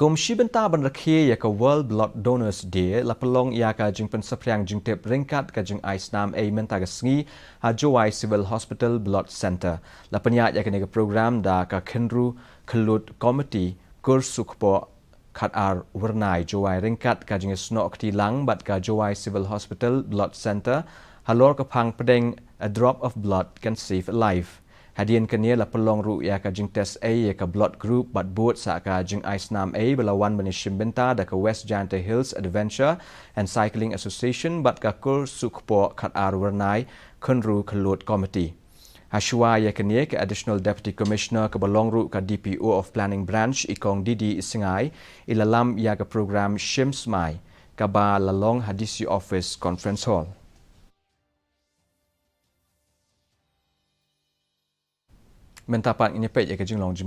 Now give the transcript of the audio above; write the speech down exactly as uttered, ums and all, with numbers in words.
Kum shi bynta ban rakhe ïa ka World Blood Donors Day, la pynlong ïa ka jingpynsaphriang jingtip ryngkat ka jingai snam ei mynta ka sngi ha Jowai Civil Hospital Blood Centre. La pynïaid ïa kane ka program da ka Khynru Khyllut Committee Kur Sukpo Khatar Wyrnai Jowai ryngkat ka jingsnoh kti lang bad ka Jowai Civil Hospital Blood Centre, halor ka phang pdeng A Drop of Blood Can Save a Life. Hadien kane la pynlong ruh ïa ka jingtest ei ïa ka blood group bad bud sa ka jingai snam ei ba la wan ban ïashim bynta da ka West Jaintia Hills Adventure and Cycling Association bad ka Kur Sukpo Khatar Wyrnai Khynru Khyllut Committee. Hashuwa ïa kane ka Additional Deputy Commissioner kaba long ruh ka D P O of Planning Branch i Kong D D Isngai, i la lam ïa ka program Shim Smai, kaba la long ha D C Office Conference Hall. Mynta pat ngin ïa peit ïa ka jinglong jong